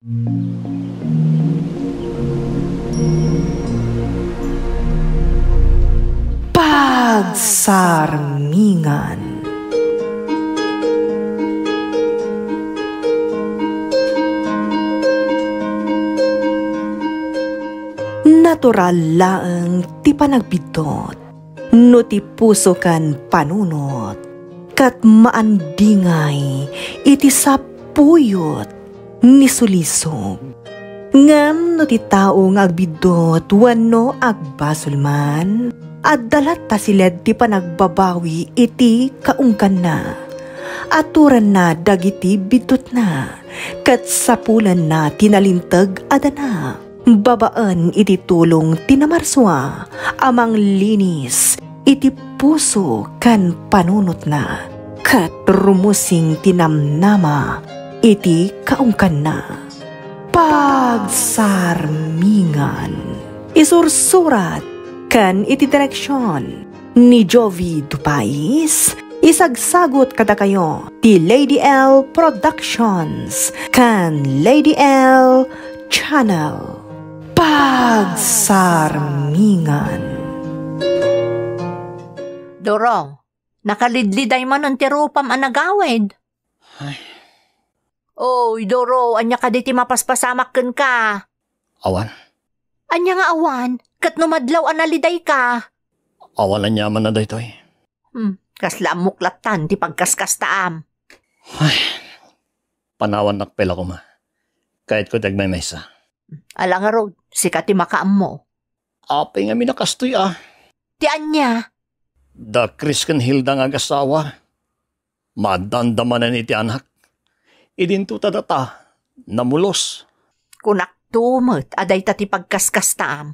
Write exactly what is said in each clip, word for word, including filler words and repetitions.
Pagsarmingan. Natural laeng ti panagbiddut no ti puso ken panunot, ket maandingay iti sapuyot ni sulisog. Ngem no ti tao nga agbiddut wenno agbasol man, adda latta siled ti panagbabawi iti kaungganna. Aturanna dagiti biddutna, ket sapulanna ti nalinteg a dana. Babaen iti tulong ti namarsua a manglinis iti puso ken panunotna, ket rumusing ti namnama iti kaungkanna. Pagsarmingan. Isursurat ken iti direksion ni Jovi Dupais, isagsagot kadakayo ti Lady L Productions ken Lady L Channel. Pagsarmingan. Doro, nakalidliday manen ti rupam a nagawid. Ay. Oy, Doro, ania kadi ti mapaspasamak kenka? Awan. Ania nga awan? Ket no madlaw a nalidayka? Awan aniamanna daytoy. Hmm, kasla ammok lattan ti pagkaskastaam. Ay, panawannak pay la koma. Kayatko ti agmaymaysa. Ala ngarud, sika ti makaammo. Apay ngamin a kastoy a? Ti ania? Da Chris ken Hilda nga agasawa. Maaddaanda manen iti anak. Idinto ta data, namulos. Kunakto met a dayta ti pagkaskastaam.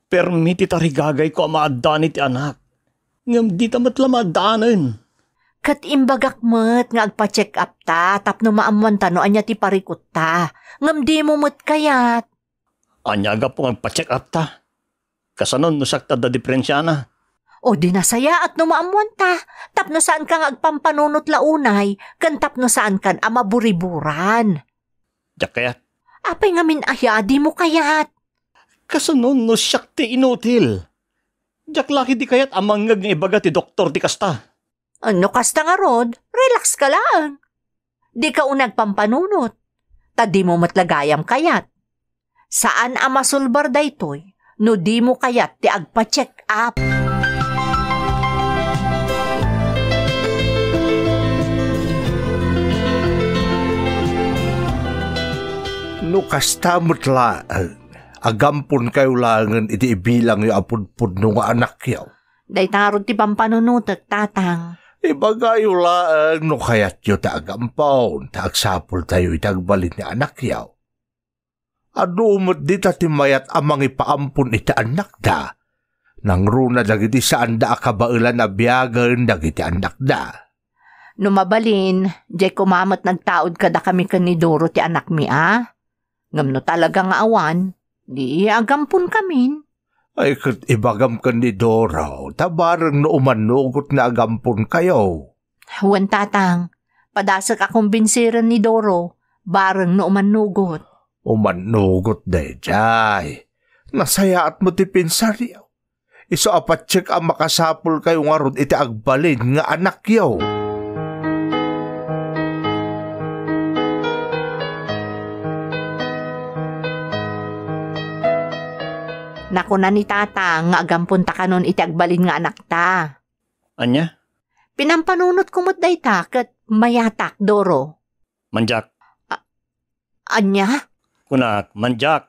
Permi ti tarigagayko a maaddaan iti anak. Ngem dita met la maaddaanen. Ket imbagak met nga agpa-check up ta tapno maammoanta no ania ti parikutta. Ngem dimo met kayat. Ania gapu nga agpa-check up ta? Kasanon no siak ti adda diferensiana? O di nasayaat no maammoanta, tapno saanka nga agpampanunot la unay, ken tapno saankan a maburiburan. Diak kayat. Apay ngamin aya, dimo kayat? Kasanon no siak ti inutil? Diak la ketdi kayat a mangngeg nga ibaga ti doktor ti kasta. No kasta ngarud, relax ka laeng. Dika unay agpampanunot, ta dimo met la gayam kayat. Saan a masulbar daytoy no dimo kayat ti agpa-check up. No kasta met laeng, agamponkayo laengen iti ibilangyo a pudpudno nga anakyo. Dayta ngarud ti pampanunotek, Tatang. Ibagayo laeng no kayatyo ti agampon, ta agsapultayo iti agbalin nga anakyo. Adu met dita ti mayat a mangipaampon iti annakda. Nangruna dagiti saanda a kabaelan a biagen dagiti annakda. No mabalin, diay koma met nagtaud kadakami ken ni Doro ti anakmi a. Ngem no talaga nga awan, di agamponkamin. Ay, ket ibagam ken ni Doro, ta bareng no umanugot nga agamponkayo. Wen, Tatang, padasek a kumbinsiren ni Doro, bareng no umanugot. Umanugot daydiay. Nasayaat met ti pinsaryo. Isu a patse a makasapulkayo ngarud iti agbalin nga anakyo. Nakuna ni Tatang nga agamponta kanon iti agbalin nga anakta. Ania? Pinampanunotko met dayta ket mayatak, Doro. Mandiak. A-, ania? Kunak, mandiak.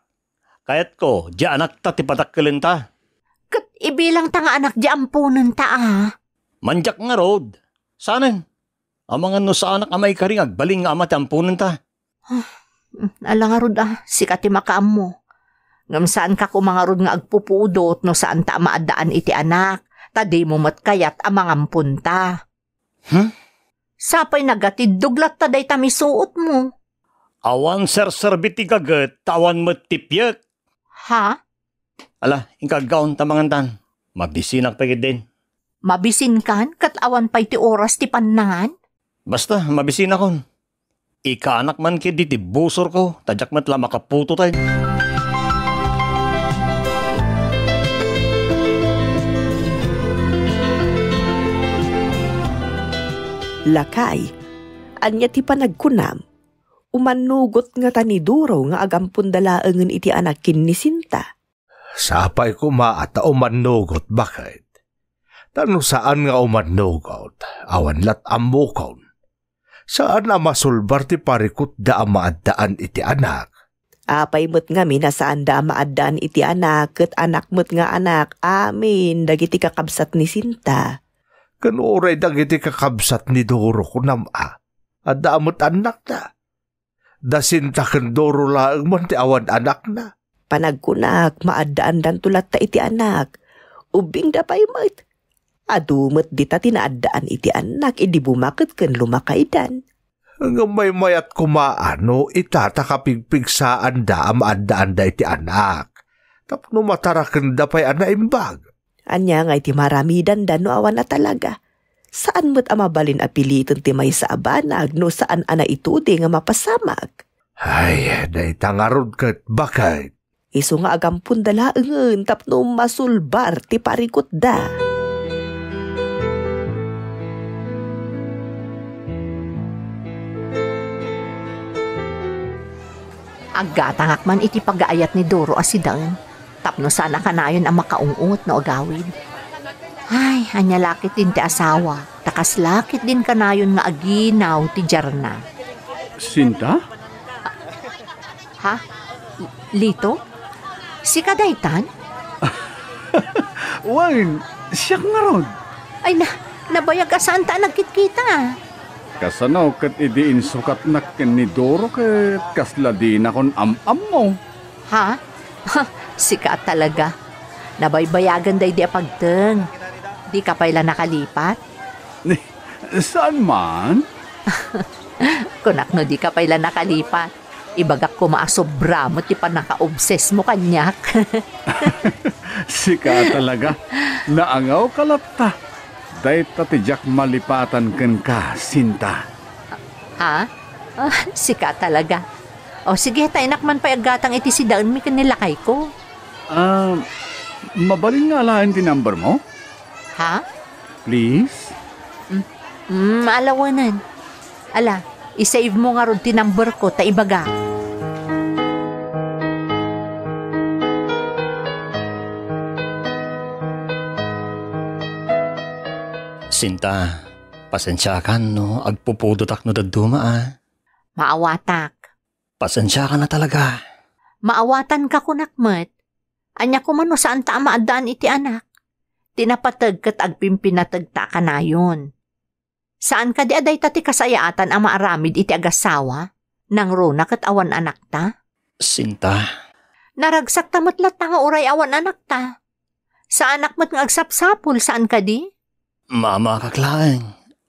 Kayatko, diay anakta ti padakkelenta. Ket ibilangta nga anak diay amponenta a. Mandiak ngarud. Saanen? Amangan no saanak a maikari nga agbalin nga ama ti amponenta. Ah, ala ngarud a, sika ti makaammo. Ngem saanka koma ngarud nga agpupudot no saanta a maaddaan iti anak, ta dimo met kayat a mangamponta. Hmm? Sapay nagatiddog latta dayta misuotmo. Awan serserbi ti gaget, ta awan met ti piek. Ha? Ala, inka aggaon ta mangantan. Mabisinak pay ketdin. Mabisinkan ket awan pay ti oras ti pannangan? Basta, mabisinakon. Ikaanak man ketdi ti busorko, ta diak met la makaputoten. Lakay, ania ti panagkunam? Umannugot ngata ni Doro nga agampon da laengen iti anak ken ni Sinta. Sapay koma a ta umannugot, baket? Ta no saan nga umannugot, awan lat ammokon. Saan a masulbar ti parikutda a maaddaan iti anak. Apay met ngamin a saanda a maaddaan iti anak, ket anak met nga anak, amin dagiti kakabsat ni Sinta. Ken uray dagiti kakabsat ni Doro, kunam a, adda met annakda. Da Sinta ken Doro laeng man ti awan anakna. Panagkunak, maaddaandanto latta iti anak. Ubbingda pay met. Adu met dita ti naaddaan iti annak idi bumaket ken lumakaydan. Ngem maymayat koma a no ita ta kapigpigsaanda a maaddaanda iti anak, tapno matarakenda pay a naimbag. Ania ngay ti maaramidanda no awan a talaga? Saan met a mabalin a piliten ti maysa a banag no saan a naitudi nga mapasamak. Ay, dayta ngarud ket baket. Isu nga agamponda laengen tapno masulbar ti parikutda. Aggatangak man iti pagaayat ni Doro a sidaen, tapno saan a kanayon a makaung-ot no agawid. Ay, ania la ketdin ti asawa, ta kasla ketdin kanayon nga aginaw ti diarna. Sinta? Ha? Lito? Sika daytan? Wen, siak ngarud. Ay na, nabayag a saanta a nagkitkita. Kasano ket idi insukatnak ken ni Doro ket kasla dinakon am-ammo? Ha? Sika talaga. Nabaybayagan daydi a pagteng. Dika pay la nakalipat? Saan man? Kunak no dika pay la nakalipat. Ibagak koma a sobra met ti pannakaobsesmo kaniak. Sika talaga. Naangawka latta. Dayta ti diak malipatan kenka, Sinta. Ha? Ah, sika talaga. O sige, ta inak man pay aggatang iti sidaenmi ken ni lakayko. Ah, mabalin nga alaen ti number mo? Ha? Please? Mm, mm, alawenen. Ala, i-save mo ngarud ti number ko ta ibaga. Sinta, pasensiakan no agpupudotak no dadduma a. Maawatak. Pasensiakan a talaga. Maawatanka kunak met. Ania koma no saanta a maaddaan iti anak? Ti napateg ket agpimpinategta a kanayon. Saan kadi a dayta ti kasayaatan a maaramid iti agassawa? Nangruna ket awan anakta? Sinta. Naragsakta met latta nga uray awan anakta. Saanak met nga agsapsapul, saan kadi? Maamakak laeng.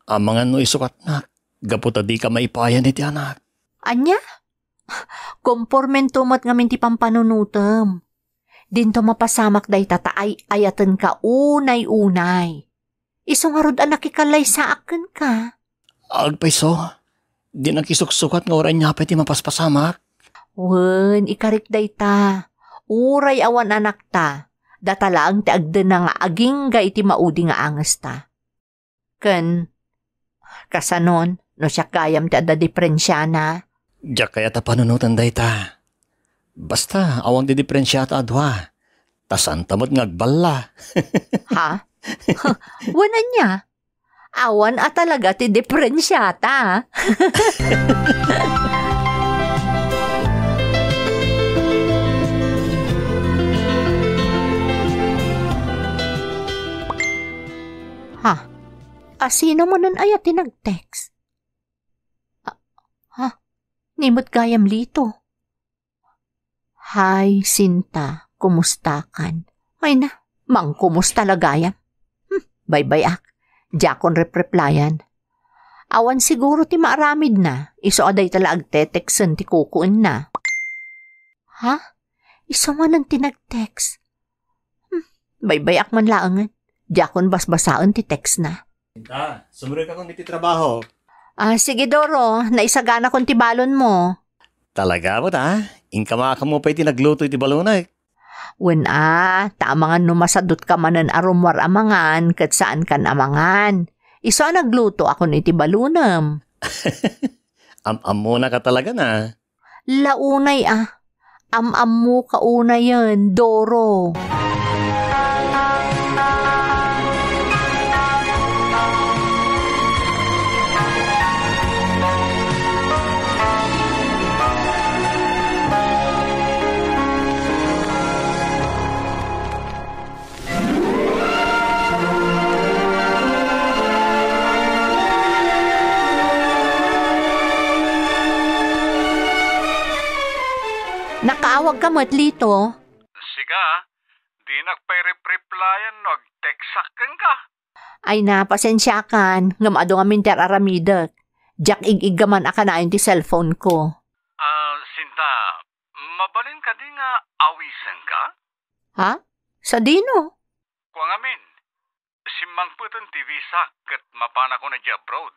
Amangan no isukatnak, gapu ta dika maipayan iti anak. Ania? Kompormento met ngamin ti pampanunotem. Dinto mapasamak dayta ta ay-ayatenka unay-unay. Isu ngarud a nakikallaysaak kenka. Agpayso, di nakisuksukat nga uray ania pay ti mapaspasamak. Wen, ikarik dayta. Uray awan anakta, data laeng ti agdena nga agingga iti maudi nga angesta. Ken, kasanon, no siak gayam ti adda diferensiana? Diak kayat a panunoten dayta. Basta, awan ti diferensiata a dua. Ta saanta met nga agballa. Ha? Wen ania? Awan a talaga ti diferensiata. Ha? A sino manen aya ti nag-text? Ah, ha? Ni met gayam Lito. Hi, Sinta. Kumustakan? Ay na, mangkumusta la gayam. Hmm, baybay-ak. Diakon repreplyan. Awan siguro ti maaramidna, isu a dayta la agteteksen ti kukuenna. Ha? Isu manen ti nag-text? Hmm, baybay-ak man laengen. Diakon basbasaen ti text na. Sinta, sumrekakon iti trabaho. Ah, sige, Doro, naisaganakon ti balonmo. Talaga met, a? Inka makanmo pay ti nagluto iti balonek. Wen a, ta amangan no masadutka manen a rummuar a mangan ket saankan a mangan. Isu a naglutoakon iti balonem. Am-ammonaka talaga na. La unay a. Am-ammoka unayen, Doro. Nakaawagka met, Lito? Sika, dinak pay rep-replyan no agteksak kenka. Ay na, pasensiakan, ngem adu ngamin ti ar-aramidek. Diak ig-iggaman a kanayon ti cellphone ko. Ah, Sinta, mabalin kadi nga awisenka? Ha? Sadino? Kua ngamin, simmangpeten ti visa ket mapanakon idiay abroad.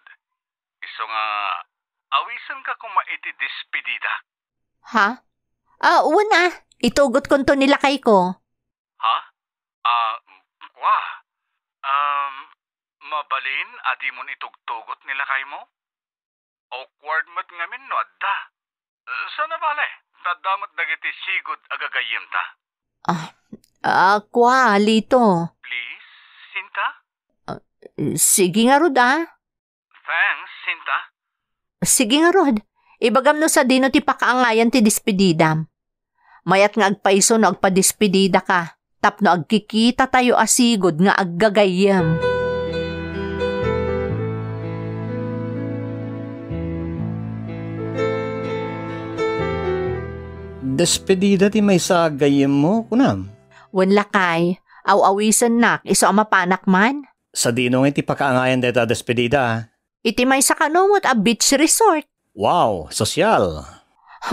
Isu nga, awisenka koma iti despedida. Ha? Ah, wen a. Itugotkonto ni lakayko. Ha? Ah, kua. Um, mabalin a dimon itugtugot ni lakaymo? Awkward met ngamin no adda. Saan a bale, ta adda met dagiti sigud a gagayyemta. Ah, ah, kua, Lito. Please, Sinta? Ah, sige ngarud, a. Thanks, Sinta. Sige ngarud, ibagam no sadino ti pakaangayan ti despedidam. Mayat nga agpayso no agpadespedidaka tapno agkikitatayo a sigud nga aggagayyem. Despedida ti maysa a gayyemmo, kunam? Wen, lakay, aw-awisennak isu a mapanak man. Sadino ngay ti pakaangayan dayta a despedida? Iti maysa kano met a beach resort. Wow, sosyal!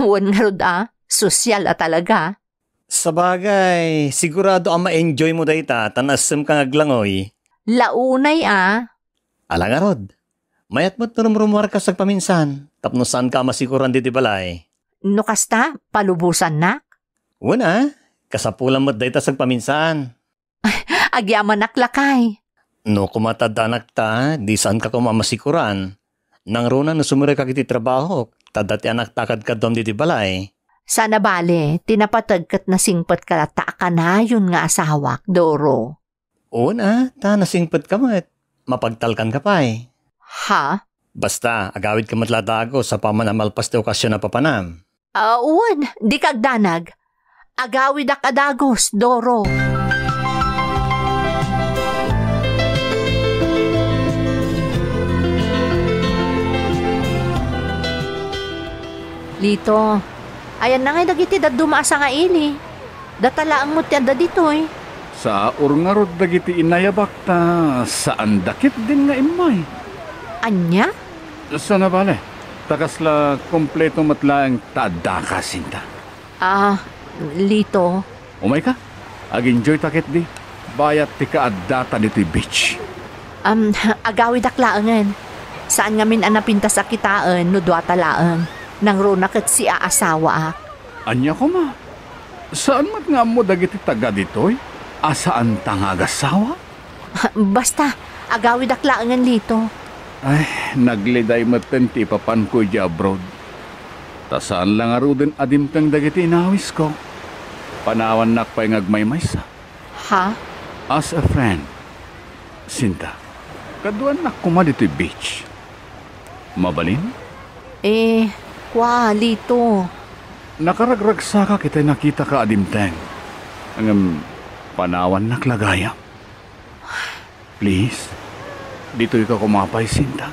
Wen ngarud a, sosyal a talaga. Sabagay, sigurado a ma-enjoy mo dayta ta nasemka nga aglangoy. La unay a. Ala ngarud, mayat met no rumrumuarka sagpaminsan tapno saanka a masikuran ditoy balay. No kasta, palubosannak? Wen a, kasapulan met dayta sagpaminsan. Agyamanak, lakay. No koma ta adda anakta, di saanka koma a masikuran. Nangruna no sumurek iti trabahok, ta adda ti anakta a kadkaduam ditoy balay. Saan a bale, ti napateg ket nasingpetka latta a kanayon nga asawak, Doro. Wen a, ta nasingpetka met. Mapagtalkanka pay. Ha? Basta, agawidka met la a dagus apaman a malpas ti okasion a papanam. Ah, wen, dika agdanag. Agawidak a dagus, Doro. Lito, ayanna ngay dagiti dadduma a sangaili. Data laeng met ti adda ditoy. Saur ngarud dagiti inayabak ta saanda ketdin nga immay. Ania? Saan a bale, ta kasla kompleto met laeng ta addaka, Sinta. Ah, Lito. Umayka, ag-enjoyta ketdi, bayat ti kaaddata ditoy beach. Am, agawidak laengen. Saan ngamin a napintas a kitaen no duata laeng. Nangruna ket siaasawaak. Ania koma? Saan met nga ammo dagiti taga ditoy a saanta nga agasawa? Basta, agawidak laengen, Lito. Ay, nagliday metten ti ipapanko idiay abroad. Ta saan la ngaruden a dimteng dagiti inawisko. Panawannak pay nga agmaymaysa. Ha? As a friend, Sinta, kaduanak koma ditoy beach. Mabalin? Eh, kua, Lito. Nakaragragsakak itay nakitaka a dimteng. Ngem, panawannak la gayam. Please, ditoyka koma pay, Sinta.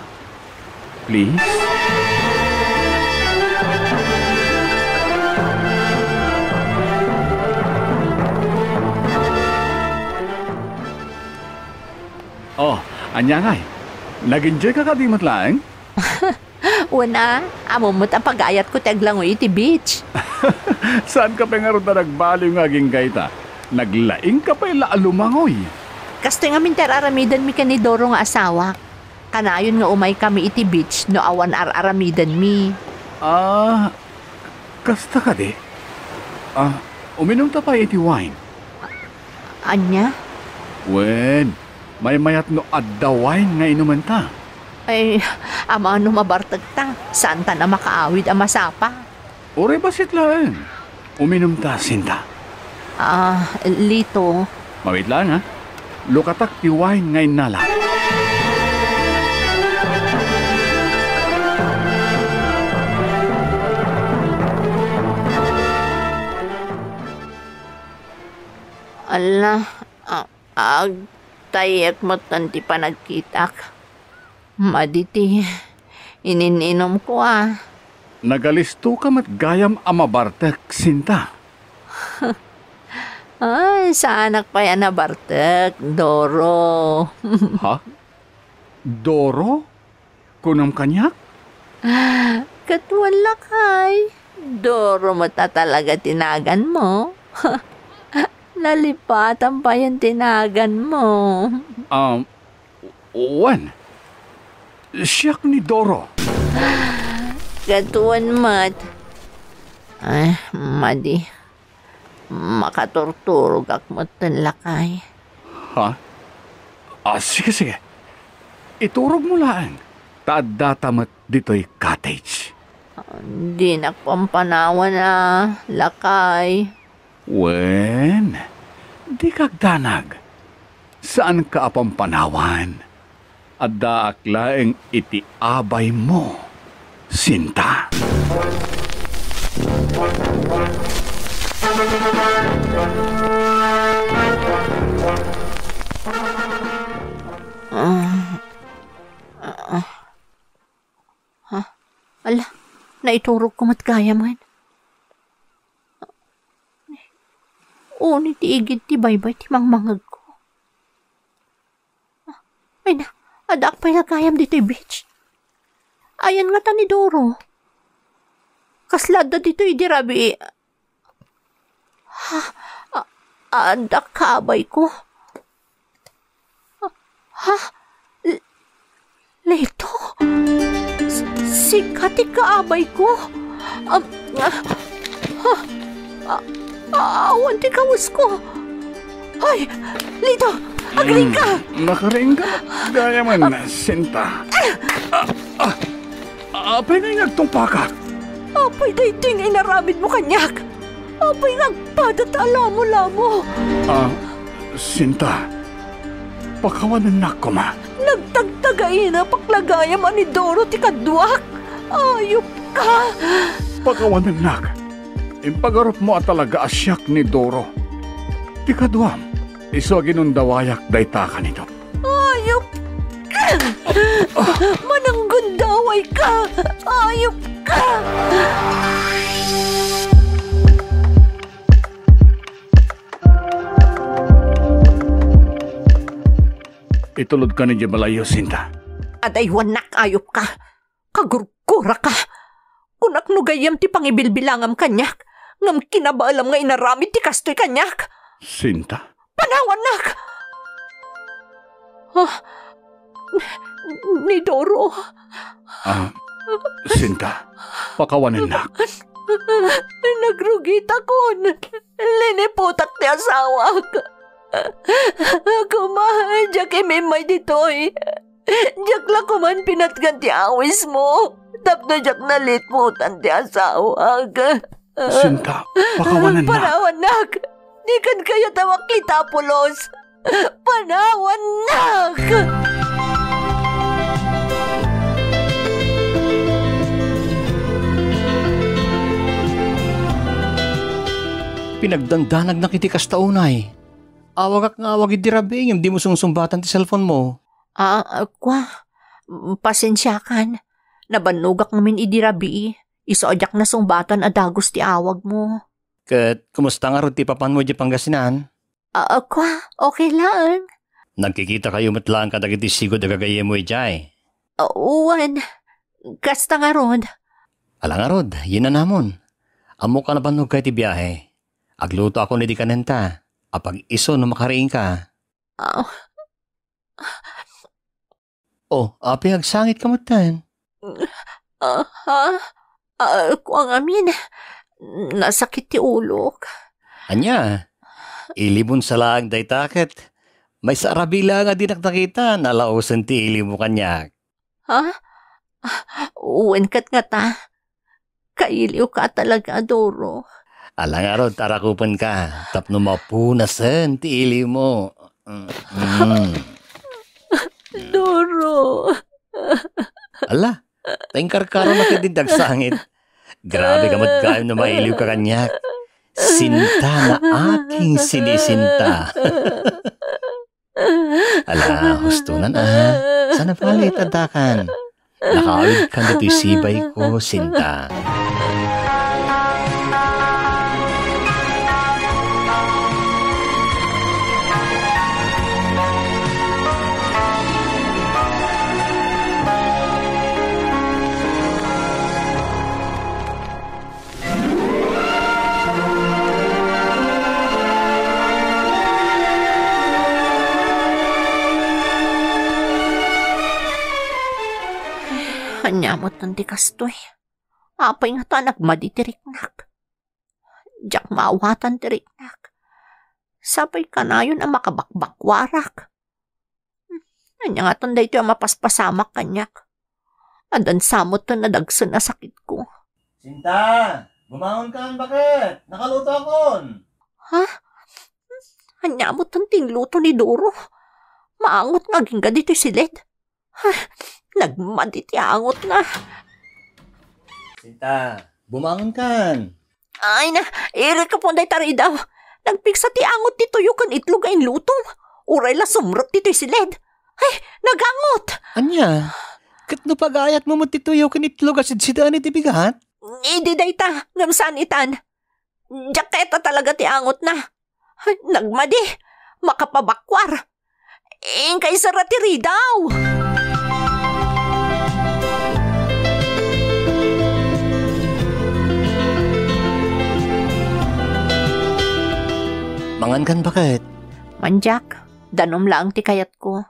Please? Oh, ania ngay? Nag-enjoy ka kadi met laeng? Wen a, ammom met a pagayatko ti aglangoy iti beach. Saanka pay ngarud a nagbaliw nga agingga ita? Naglaingka pay la a lumangoy. Kastoy ngamin ti ar-aramidenmi ken ni Doro nga asawak. Kanayon nga umaykami iti beach no awan ar-aramidenmi. Ah, kasta kadi? Ah, uminumta pay iti wine? Ania? Wen, maymayat no adda wine nga inumenta. Ay, amangan no mabartekta, saantan a makaawid a masapa. Uray bassit laeng. Uminumta, Sinta. Ah, Lito. Mawit laeng, ha? Lukatak ti wine nga innala. Ala, a-, agtayyek metten ti panagkitak. Madi ti inin-inumko, a. Nagalisto ka met gayam a mabartek, Sinta. Ay, saanak pay a nabartek, Doro. Ha? Doro? Kunam kaniak? Ket wen, lakay, Doro met a talaga ti naganmo. Nalipatan payen ti naganmo. Um, Wen, siak ni Doro. Ket wen met. Eh, madi. Makaturturogak metten, lakay. Ha? Ah, sige, sige. Iturogmo laeng. Ta addata met ditoy cottage. Dinak pampanawan a, lakay. Wen, dika agdanag. Saanka a pampanawan. Addaak laeng iti abaymo, Sinta. Ah, ah, ah. Ha? Ala, naiturogko met gayam. Uni ti igid ti baybay ti mangmangegko. Ay na, addaak pay la gayam ditoy beach. Ayan ngata ni Doro? Kasla adda ditoy idi rabii? Ha? A-, adda kaabayko? Ha? L-, Lito? S-, sika ti kaabayko? Am, ah, ha? A-, a-, awan ti kawesko. Ay, Lito, agriingka! Hmm, nakariingka met gayam, Sinta. Ah, ah, Apay nga inagtungpaka? Apay daytoy nga inaramidmo kaniak? Apay nga agpadat a lamo-lamo? Ah, Sinta, pakawanennak koma. Nagtagtagainapak la gayam a ni Doro ti kaduak. Ayupka! Pakawanennak. Impagarupmo a talaga a siak ni Doro. Ti kaduam, isu a ginundawayak dayta a kanito. Ayupka! Mananggundawayka! Ayupka! Itulodka idiay balayo, Sinta. Adaywannak, ayupka! Kagurguraka! Kunak no gayyem ti pangibilbilangam kaniak, ngem kinabaalam nga inaramid ti kastoy kaniak! Sinta? Panawannak! Ah, ni Doro. Ah, Sinta, pakawanennak. Nagrugitakon. Liniputak ti asawak. Koma, diak imimmay ditoy. Diak la koman pinatgan ti awismo, tapno diak nalipatan ti asawak. Sinta, pakawanennak. Panawannak! Dikan kayat a makita a pulos! Panawannak! Pinagdandanagnak iti kasta unay. Awagak nga awag idi rabii ngem dimo sungsungbatan ti cellphone mo. Ah, ah, kwa, pasensiakan. Nabannogak ngamin idi rabii. Isu a diak nasungbatan a dagus ti awagmo. Ket kumusta ngarud ti papanmo idiay Pangasinan? Ah, ah, kwa, okay laeng. Nagkikitakayo met laeng kadagiti sigud a gagayyemmo idiay? Ah, wen, kasta ngarud. Ala ngarud, yannanamon. Ammok a nabannogka iti biahe. Aglutoakon idi kanenta. Apag-isu no makariingka. Ah, Oh, apay nga agsangit ka metten? Ah, ha? Ah, kuan ngamin. Nasakit ti ulok. Ania? Ilibon sa laeng dayta ket maysa a rabii laeng a dinak nakita, nalaosen ti ilimo kaniak. Ha? Ah, wen ket ngata. Kailiwka talaga, Doro. Ala ngarud, arakupenka tapno mapunasen ti ilimo. Mm, mm. Doro. Ala, ta inkarkaronak iti dagsangit. Grabe ka met gayam no mailiwka kaniak. Sinta nga aking sinisinta. Ala, hustonan a. Saan a pali, addakan? Nakaawidkan ditoy sibayko, Sinta. Ania met ti kastoy? Apay ngata nagmadi ti riknak? Diak maawatan ti riknak. Sapay kanayon a makabakbakkuarak. Ania ngatan daytoy a mapaspasamak kaniak? Addan sa met ti nadagsen a sakitko. Sinta, bumangonkan, baket? Nakalutoakon. Ha? Ania met ti inluto ni Doro? Maangot nga agingga ditoy siled. Ha? Nagmadi ti angotna. Sinta, bumangonkan. Ay na, irika pon dayta ridaw. Nagpigsa ti angot ti tuyo ken itlog a inlutom. Uray la sumrek ditoy siled. Ay, nagangot! Ania? Ket no pagayatmo met ti tuyo ken itlog a sidsidaen iti bigat? Idi dayta, ngem saan itan. Diak kayat a talaga ti angotna. Ay, nagmadi. Makapabakkuar. Inka isara ti ridaw. Mangankan, baket? Mandiak, danum laeng ti kayatko.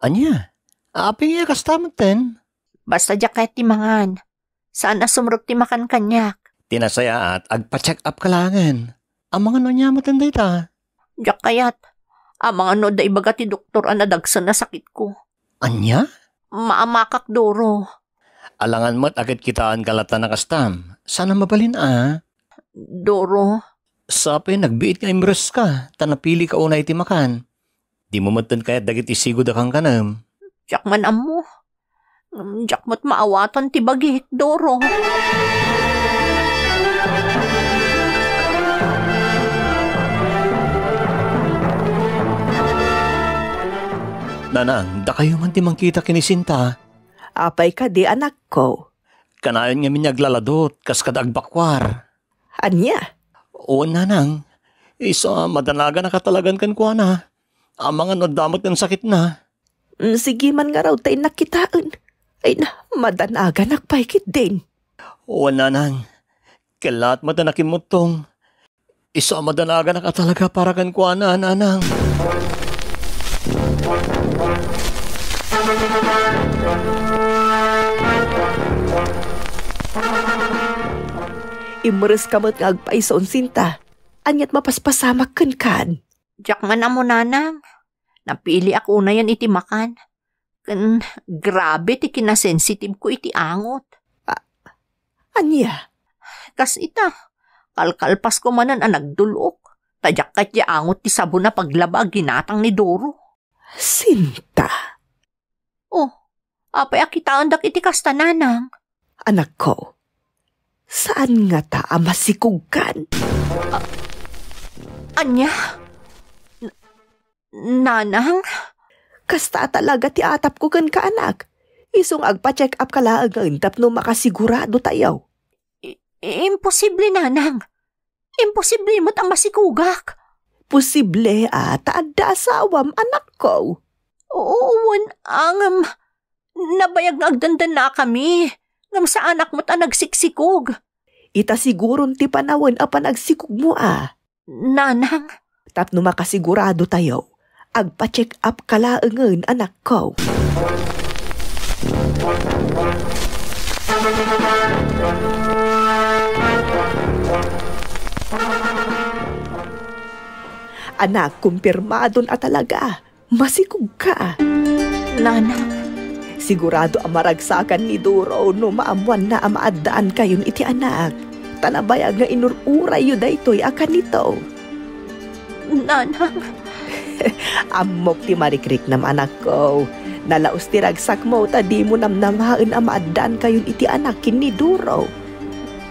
Ania? Apay nga kasta metten? Basta diak kayat ti mangan. Saan a sumrek ti makan kaniak. Ti nasayaat, agpa-check up ka laengen. Amangan no ania metten dayta? Diak kayat. Amangan no adda ibaga ti doktor a nadagsen a sakitko. Ania? Maamakak, Doro. Alangan met a kitkitaenka latta a kastam. Saan a mabalin a? Doro. Sapay nagbiit nga imreska, ta napilika unay iti makan. Dimo metten kayat dagiti sigud a kankanem. Diak man ammo. Ngem diak met maawatan ti bagik, Doro. Nanang, dakayo man ti mangkita ken ni Sinta. Apay kadi, anakko? Kanayon ngamin nga aglaladot, kas kada agbakuar. Ania? Wen, nanang. Isu a madanaganak a talagan kenkuana. Amangan no adda met nga sakitna. Mm, sige man ngarud ta innak kitaen. Ay na, madanaganak pay ketdin. Wen, nanang. Kellaat met a nakimmuttong. Isu a madanaganak a talaga para kenkuana, nanang. Imreska met nga agpayso, Sinta. Aniat mapaspasamak kenkan? Diak man ammo, nanang. Napiliak unayen iti makan. Ken grabe ti kinasensitibko iti angot. A-, ania? Kas ita, kalkalpasko manen a nagdul-ok. Ta diak ket ti angot ti sabon a paglaba a ginatang ni Doro. Sinta. Oh, apay a kitaendak iti kasta, nanang? Anakko, saan ngata a masikogkan? A-, ania? N-, nanang? Kasta a talaga ti atapko kenka, anak. Isu nga agpa-check up ka laengen tapno makasigurado tayo. I-, imposible, nanang. Imposible met a masikogak. Posible a ta adda asawam, anakko. Oo, wen, ngem nabayag nga agdandannakami. Ngem saanak met a nagsiksikog. Ita siguron ti panawen a panagsikogmo a. Nanang. Tapno makasigurado tayo, agpa-check up ka laengen, anakko. Anak, kumpirmadon a talaga. Masikog ka. Nanang. Sigurado a maragsakan ni Doro no maammoanna a maaddaankayon iti anak. Ta nabayag nga inur-urayyo daytoy a kanito. Nanang. Ammok ti marikriknam, anakko. Nalaus ti ragsakmo ta dimo namnamaen a maaddaankayon iti anak ken ni Doro.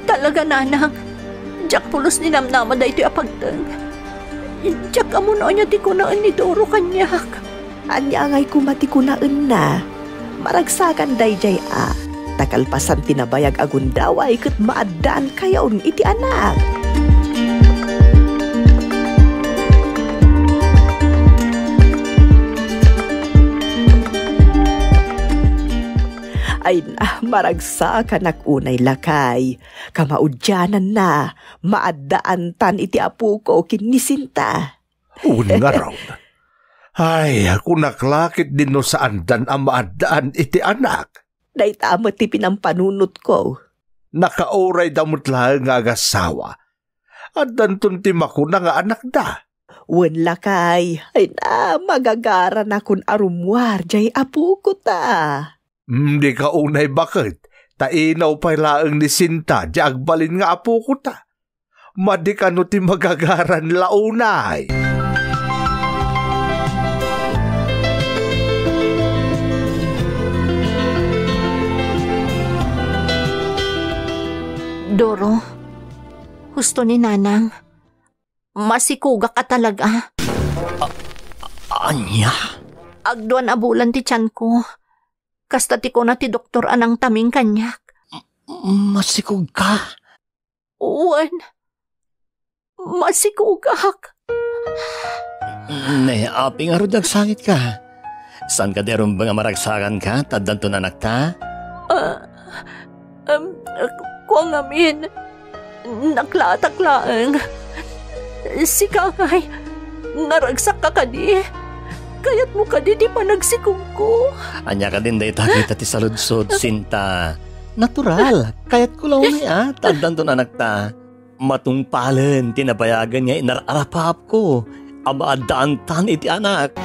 Talaga, Nanang. Diak pulos ni namnama daytoy a pagteng. Diak ammo no ania ti kunaen ni Doro kaniak. Ania ngay koma ti kunaenna? Maragsakan daydiay a, ta kalpasan ti nabayag a gundaway ket maaddaankayon iti anak. Ay na, maragsakanak unay, lakay. Kamaudiananna, maaddaantan iti apoko ken ni Sinta. Wen ngarud. Ay, kunak la ketdin no saandan a maaddaan iti anak. Dayta met ti pinampanunotko. Nakaurayda met laeng nga agasawa. Addanton ti makuna nga anakda. Wen lakay, ay na, magagaranakon a rummuar diay apoko ta. Mm, di ka unay baket, ta inaw pay laeng ni Sinta diay agbalin nga apoko ta. Madi kano ti magagaran la unay. Doro, husto ni Nanang. Masikogak a talaga. A-, ania? Agduan a bulan ti tianko. Kasta ti kuna ti doktor a nangtaming kaniak. M-, masikog ka? Wen, masikogak. Ne, apay ngarud agsangit ka? Saan kadi a rumbeng a maragsakan ka, ta addanton anak ta? Ah, em, kua ngamin, naklaatak laeng. Sika ngay, naragsak ka kadi? Kayatmo kadi ti panagsikogko? Ania kadin dayta kita ti saludsod, Sinta? Natural, kayatko la unay a, ta addanton anak ta. Matungpalen ti nabayagen nga inar-arapaapko a maaddaantan iti anak.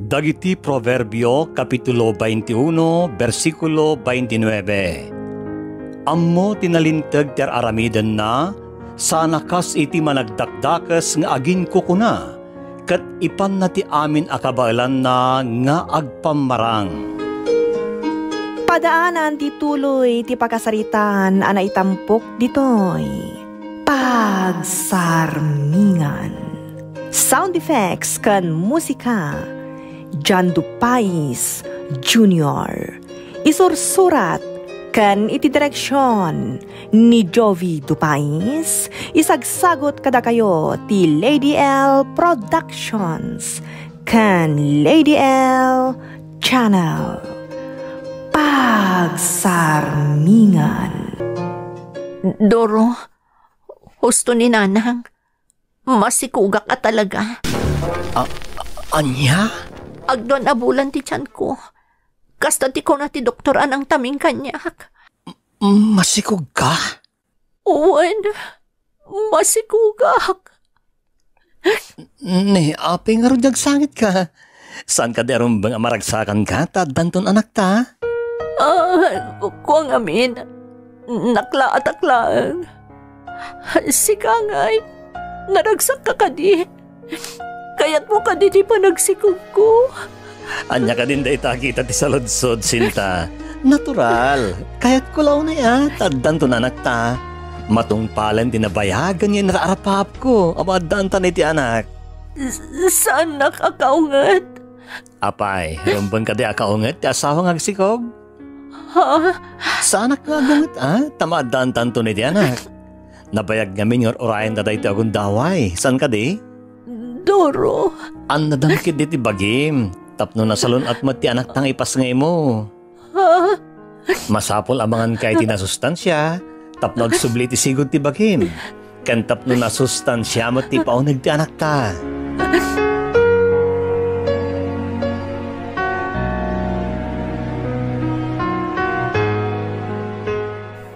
Dagiti Proverbio, kapitulo veintiuno, bersikulo veintinuebe. Ammo ti nalinteg ti ar-aramidenna, saan a kas iti managdakdakes nga aginkukuna, ket ipanna ti amin a kabaelanna nga agpammarang. Padaanan ti tuloy ti pakasaritaan a naitampok ditoy Pagsarmingan. Sound effects ken musika, John Dupais Junior. Isursurat ken iti direksion ni Jovi Dupais. Isagsagot kadakayo ti Lady L Productions ken Lady L Channel. Pagsarmingan. Doro, husto ni Nanang. Masikogak a talaga. A-, ania? Agduan a bulan ti tianko. Kasta ti kuna ti doktor a nangtaming kaniak. M-, masikog ka? Wen, masikogak. Ne, apay ngarud agsangit ka? Saan kadi a rumbeng a maragsakan ka, ta addanton anak ta? Ah, kua ngamin, naklaatak laeng. Sika ngay, naragsak ka kadi? Kayatmo kadi ti panagsikogko? Ania kadin dayta a kita ti saludsod, Sinta? Natural. Kayatko la unay a, ta addanton anak ta. Matungpalen ti nabayagen nga inar-arapaapko a maaddaantan iti anak. S-, saannak a kaunget. Apay, rumbeng kadi a kaunget ti asawa nga agsikog? Ha? Saanak nga agunget a, ta maaddaantanton iti anak. Nabayag ngamin nga ur-urayenda daytoy a gundaway. Saan kadi? Doro. Annadam ketdi ti bagim, tapno nasalun-at met ti anakta nga ipasngaymo. Ha? Masapul a manganka iti nasustansia, tapno agsubli ti sigud ti bagim, ken tapno nasustansia met ti ipauneg ti anakta.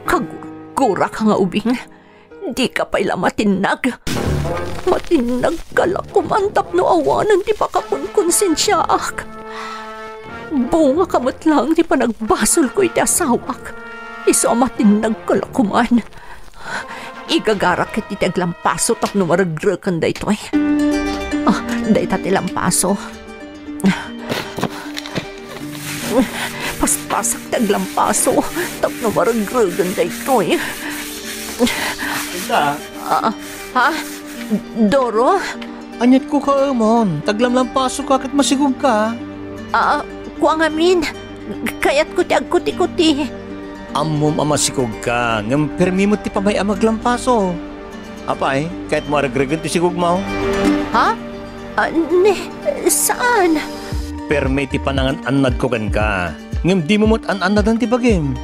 Kagurguraka nga ubing. Dika pay la matinnag. Matinnagka la koman tapno awanen ti pakakonkonsensiaak. Bungaka met laeng ti panagbasolko iti asawak. Isu a matinnagka la koman. Igagarak ket iti aglampaso tapno maregreken daytoy. Ah, dayta ti lampaso. Paspasak ti aglampaso tapno maregregen daytoy. Ita? Ah, ha? Doro? Aniat ko kaemon, taglamlampasoka ket masigogka. Ah, kua ngamin. Kayatko ti agkuti-kuti. Ammom a masikogka, ngem permi met ti pamay-am aglampaso. Apay, kayatmo a regregen ti sigogmo? Ha? Ah, ne, saan? Permi ti panangan-annadko kenka, ngem dimo met an-annadan ti bagim.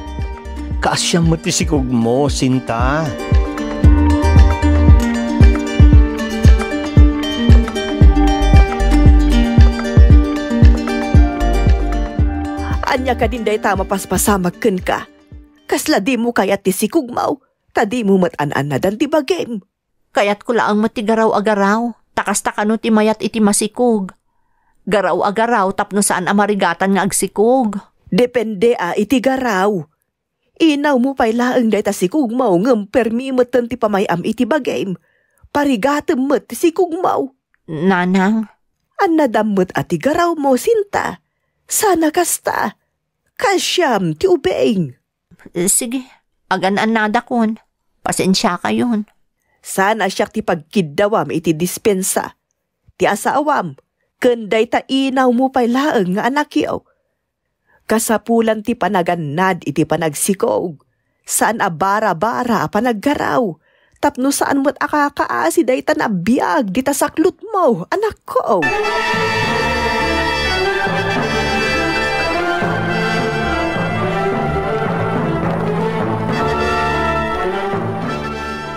Kaasiam met ti sigogmo, Sinta. Ania kadin dayta a mapaspasamak kenka? Kasla dimo kayat ti sikogmo, ta dimo met an-annadan ti bagim. Kayatko laeng met ti garaw a garaw, ta kasta kano ti mayat iti masikog. Garaw a garaw tapno saan a marigatan nga agsikog. Depende a iti garaw. Inawmo pay laeng dayta sikogmo ngem permi metten ti pamay-am iti bagim. Parigatem met ti sikogmo. Nanang. Annadam met a ti garawmo, Sinta. Sana kasta. Kaasiam ti ubing. Sige, agan-annadakon. Pasensiakayon. Saan a siak ti pagkiddawam iti dispensa. Ti asawam, ken dayta inawmo pay laeng nga anakyo. Kasapulan ti panagannad iti panagsikog. Saan a bara-bara a panaggaraw. Tapno saan met a kakaasi dayta a biag dita saklotmo, anakko.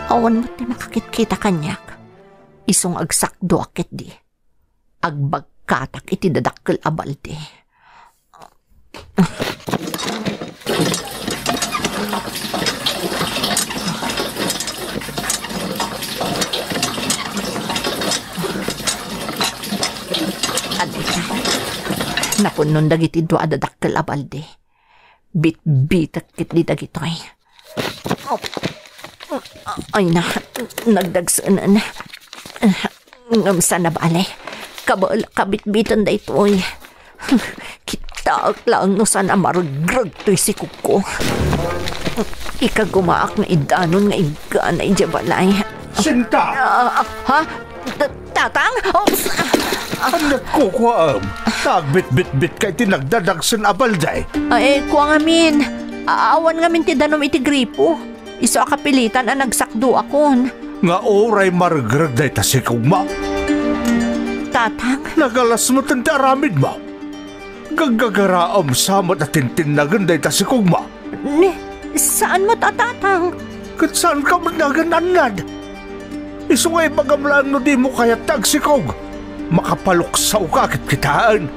Awan met ti makakitkita kaniak. Isu nga agsakduak ketdi. Agbagkatak iti dadakkel a balde. Adda. Napunnon dagiti dua a dadakkel a balde. Bitbitek ketdi dagitoy. Ay na, nagdagsenen. Ngem saan a bale, kabaelak a bitbiten daytoy. Kitaek laeng no saan a maregreg toy sikogko. Ikagumaak nga idanon nga inggana idiay balay. Sinta! Ah, ha? Ta-, Tatang? Oops! Aniat kukuaem? Ta agbitbitbitka iti nagdadagsen a balde. Ay, kua ngamin. Awan ngamin ti danum iti gripo. Isu a kapilitan a nagsakduakon. Nga uray maregreg dayta sikogmo? Tatang? Nagalas metten ti aramidmo. Gaggagaraam sa met a tintinnagen dayta sikogmo. Ni, saan met a, Tatang? Ket saanka met nga agan-annad. Isu nga ibagam laeng no dimo kayat ti agsikog. Makapaluksawka ket kitaen.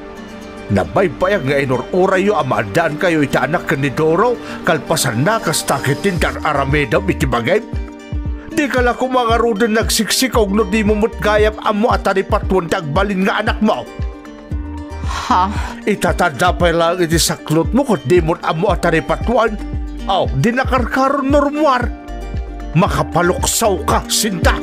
Nabaybayag nga inur-urayyo a maaddaankayo iti anak ken ni Doro, kalpasanna, kasta ketdin ti ar-aramidem iti bagim. Dika la koma ngaruden nagsiksikog no dimo met gayam ammo a taripatuen ti agbalin nga anakmo. Ha? Ita ta adda pay laeng iti saklotmo ket dimo met ammo a taripatuen. Aw, di nakarkaron no rummuar. Makapaluksawka, Sinta!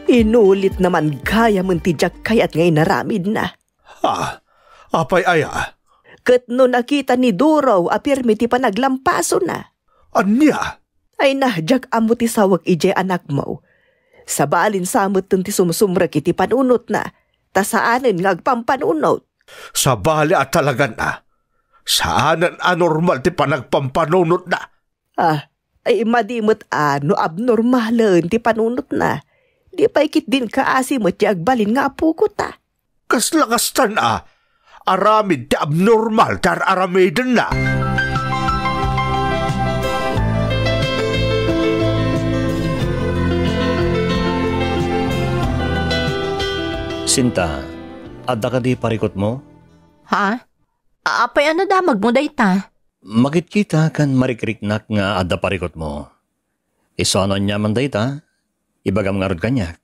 Inulitna man gayamen ti diak kayat nga inaramidna. Ha? Apay aya? Ket no nakita ni Doro a pirmi ti panaglampasona. Ania? Ay na, diak ammo ti sawek idiay anakmo. Sabalin sa metten ti sumsumrek iti panunotna, ta saanen nga agpampanunot. Sabali a talagan a, saanen a normal ti panagpampanunotna. Ah, ay, madi met a no abnormalen ti panunotna. Di pay ketdin kaasi met ti agbalin nga apokota. Kasla kastan a, aramid ti abnormal ti ar-aramidenna. Sinta, adda kadi parikutmo? Ha? Apay a nadamagmo dayta? Makitkita ken marikriknak nga adda parikutmo. Isu a no aniaman dayta, ibagam ngarud kaniak.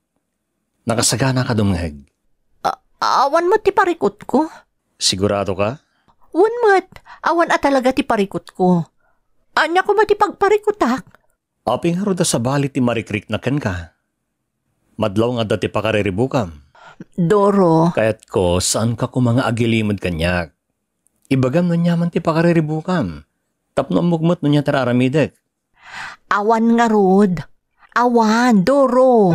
Nakasaganaka dumngeg. A-, awan met ti parikutko. Sigurado ka? Wen met, awan a talaga ti parikutko. Ania koma ti pagparikutak? Apay ngarud a sabali ti marikriknak kenka? Madlaw nga adda ti pakariribukam. Doro. Kayatko, saanka koma nga agilimed kaniak. Ibagam no aniaman ti pakariribukam. Tapno ammok met no ania ti ar-aramidek. Awan ngarud. Awan, Doro.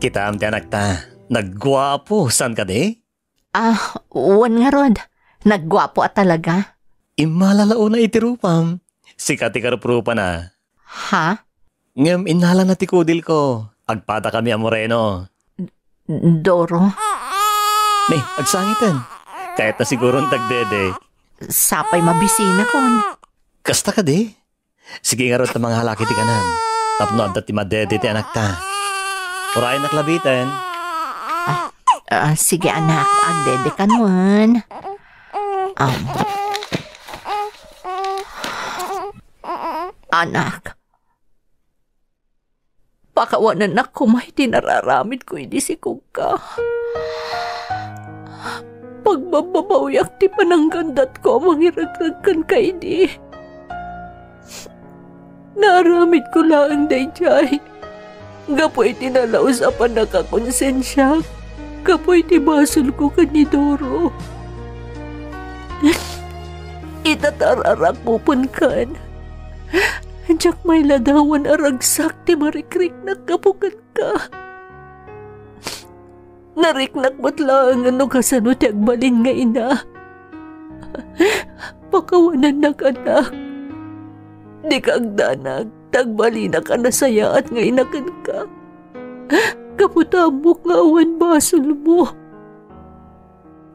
Kitaem ti anakta. Nagguapo, saan kadi? Ah, wen ngarud. Nagguapo a talaga. Immala la unay iti rupam. Sika ti karuprupana. Ha? Ngem innalana ti kudilko. Agpadakami a moreno. Doro. Ni, agsangiten. Kayatna siguron ti agdede. Sapay mabisinakon. Kasta kadi? Sige ngarud ta manghalak iti kanem. Tapno adda ti madede ti anakta. Urayennak labiten. Ah, ah, sige, anak, agdede ka nuen. Um, anak, pakawanennak koma iti nararamidko idi sikogka. Pagbabbabawiak ti pananggandatko a mangiregreg kenka idi. Naaramidko laeng daydiay gapu iti nalaus a pannakakonsensiak gapu iti basolko ken ni Doro. Ita ta ar-arakupenkan, diak mailadawan a ragsak ti marikriknak gapu kenka. Nariknak met laengen no kasano ti agbalin nga ina. Pakawanennak, anak. Dika agdanag ta agbalinak a nasayaat nga ina kenka. Gapu ta ammok nga awan basolmo.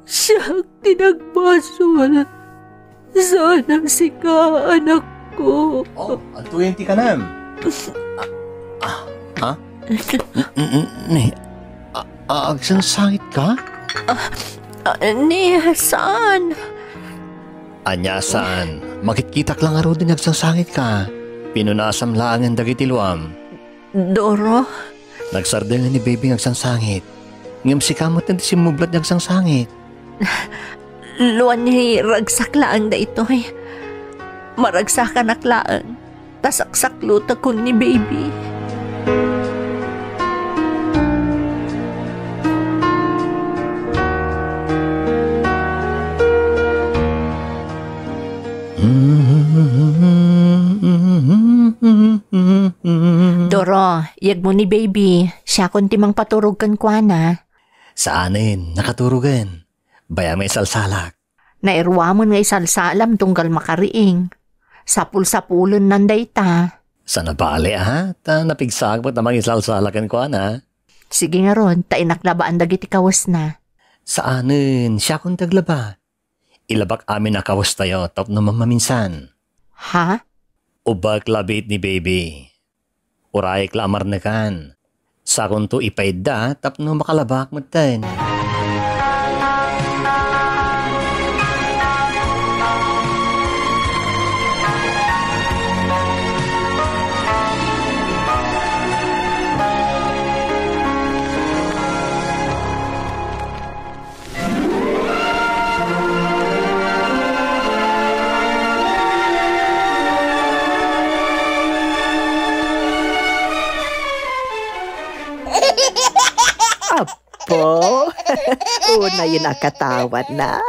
Siak ti nagbasol. Saan a sika, anakko. Oh, adtoyen ti kanem. Ah, ah, ha? N-, n-, n-, ni, a-, a-, agsangsangit ka? Ah, ah, ni, saan? Ania saan? Makitkitak la ngaruden nga agsangsangit ka. Pinunasam laengen dagiti luam. Doro? Nagsardeng ni Baby nga agsangsangit. Ngem sika met ti simmublat nga agsangsangit. Luan ni ragsak laeng daytoy. Maragsakanak laeng. Ta saksaklutakon ni Baby. Doro, yegmo ni Baby. Siakon ti mangpaturog kenkuana. Saanen, nakaturogen. Bayam a isalsalak. Nairuamen nga isalsalam tunggal makariing. Sapul-sapulennan dayta. Saan a bale, a? Ta napigsaak met a mangisalsala kenkuana. Sige ngarud, ta inaklabaan dagiti kawesna. Saanen, siakon ti aglaba. Ilabak amin a kawestayo tapno mammaminsan. Ha? Ubbak labit ni Baby. Urayek la a marnekan. Sakonto ipaidda tapno makalabak metten. Apo, unayen a katawana.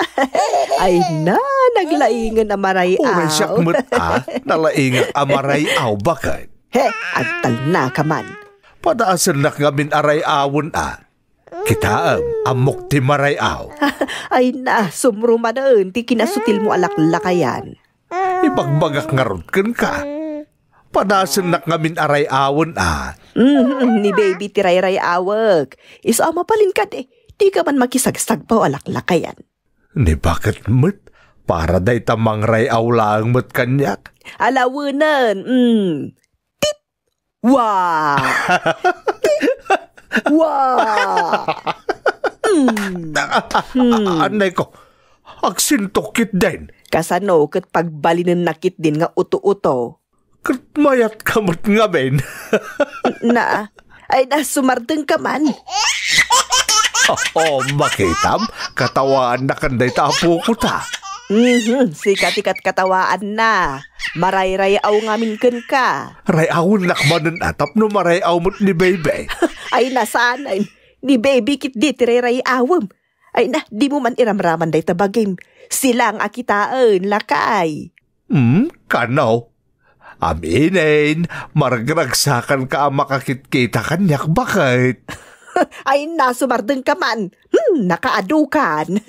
Ay na, naglaingen a maray-aw. Uray siak met a, nalaingak a maray-aw, baket. He, agtalnaka man. Padaasennak ngamin a ray-awen a. Kitaem, ammok ti maray-aw. Ay na, sumrumanen ti kinasutilmo a laklakayan. Ibagbagak ngarud kenka. Padasennak ngamin a ray-awen a. Mhm, ni baby ti rayray-awek. Isu a mabalin kadi, dika man makisagsagpaw a laklakayan. Ni baket met, para dayta mangray-aw laeng met kaniak. Alawenen, mm. Tit! Wa! Tit! Wa! Mm. Hmm. Anay ko, agsintok ketdin. Kasano ket pagbalinenna ketdin nga uto-uto? Ket mayatka met ngamin. Na, ay na, sumardengka man. Oh, makitam, katawaanna ken dayta a pukota. Mhm, sika ti katkatawaanna. Maray-ray-aw ngamin kenka. Ray-awennak manen a tapno maray-aw met ni baby. Ay na, saanen. Ni baby ketdi ti ray-ray-awem. Ay na, dimo man iramraman dayta bagim. Silang a kitaen, lakay. Hmm, kano? Aminen, maragragsakanka a makakitkita kaniak, baket. Ay na, sumardengka man. Hmm, nakaadukan.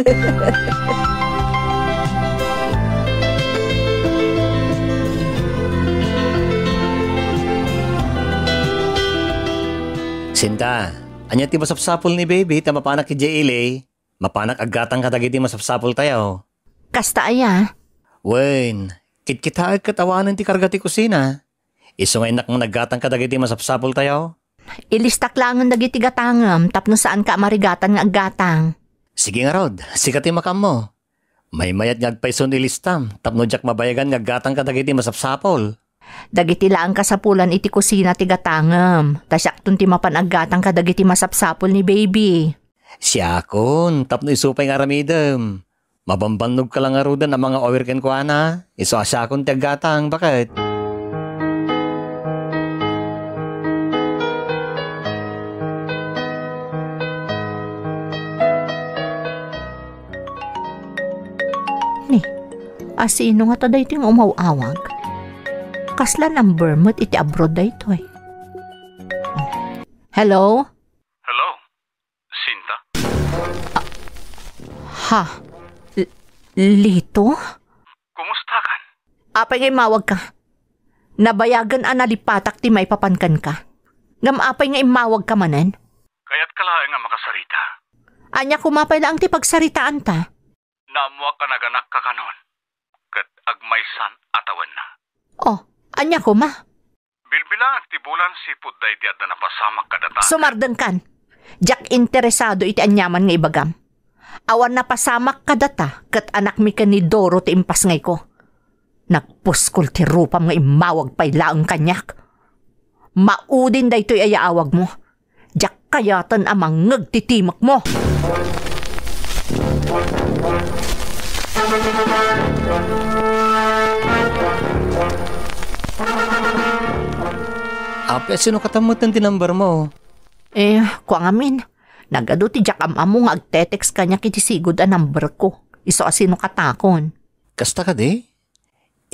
Sinta, ania ti masapsapul ni baby ta mapanak idiay ili? Mapanak aggatang kadagiti masapsapultayo. Kasta aya? Wen, kitkitaek ket awanen ti karga ti kusina. Isu nga innak nga naggatang kadagiti masapsapultayo. Ilistak laengen dagiti gatangem tapno saanka a marigatan nga aggatang. Sige ngarud, sika ti makaammo. Maymayat nga agpayson ilistam tapno diak mabayagan nga aggatang kadagiti masapsapul. Dagiti laeng kasapulan iti kusina ti gatangem, ta siakton ti mapan aggatang kadagiti masapsapul ni baby. Siakon, tapno isu pay nga aramidem. Mabambannogka la ngaruden a mangawir kenkuana, isu a siakon ti aggatang, baket. Ni, asino ngata daytoy nga umaw-awag? Kasla number met iti abroad daytoy. Hello? Hello? Sinta? Ha? L-, Lito? Kumustakan? Apay nga immawagka? Nabayagen a nalipatak ti maipapan kenka. Ngem apay nga immawagka manen? Kayatka laeng a makasarita. Ania koma pay laeng ti pagsaritaanta? Naammoak a naganakka kanon, ket agmaysan a tawenna. Oh, ania koma? Bilbilangak ti bulan sipud daydi adda napasamak kadata. Sumardengkan! Diak interesado iti aniaman nga ibagam. Awan napasamak kadata ket anakmi ken ni Doro ti impasngayko. Nagpuskol ti rupam nga immawag pay laeng kaniak. Maudin daytoy a yaawagmo. Diak kayaten a mangngeg ti timekmo. Apay, sino katammeten ti number mo? Eh, kua ngamin. Nagadu ti diak am-ammo nga agte-text kaniak iti sigud a number ko. Isu a sino katakon. Kasta kadi?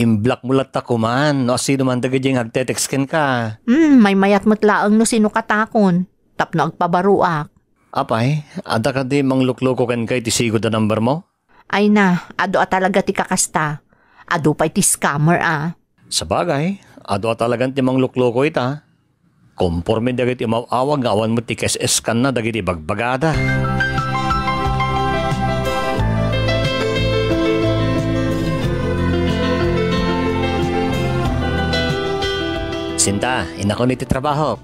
Imblock mo latta koman no asino man dagiti nga agte-text kenka. Hmm, maymayat met laeng no sino katakon. Tapno agpabaruak. Apay, adda kadi manglukloko kenka iti sigud a number mo? Ay na, adu a talaga ti kakasta. Adu pay ti scammer a. Sabagay, adu a talagan ti manglukloko ita. Komporme dagiti umaw-awag nga awan met ti kes-eskanna dagiti bagbagada. Sinta, inakon iti trabaho.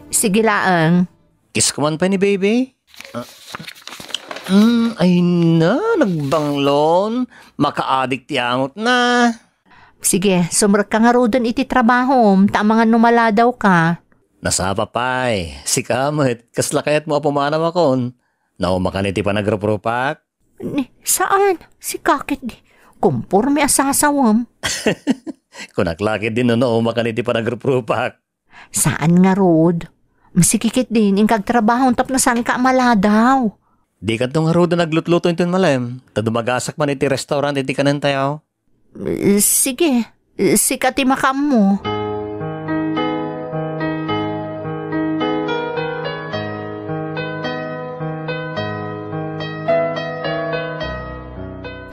Sige laeng. Kiss ko man pay ni baby. Ah, mm, ay na, nagbanglon. Makaadik ti angot na. Sige, sumrekka ngaruden iti trabahom, ta amangan no maladaw ka. Nasapa pay, sika met, kasla kayatmo a pumanaw akon? Nauma kan iti panagruprupak? Ni, saan, sika ketdi, komporme a sasawem. Kunak la ketdi no nauma kan iti panagruprupak. Saan ngarud. Sige ketdin, inka agtrabaho tapno saanka a maladaw. Dikanto ngaruden aglutluto inton malem, ta dumagasak man iti restaurant iti kanentayo. Eh, sige, eh, sika ti makaammo.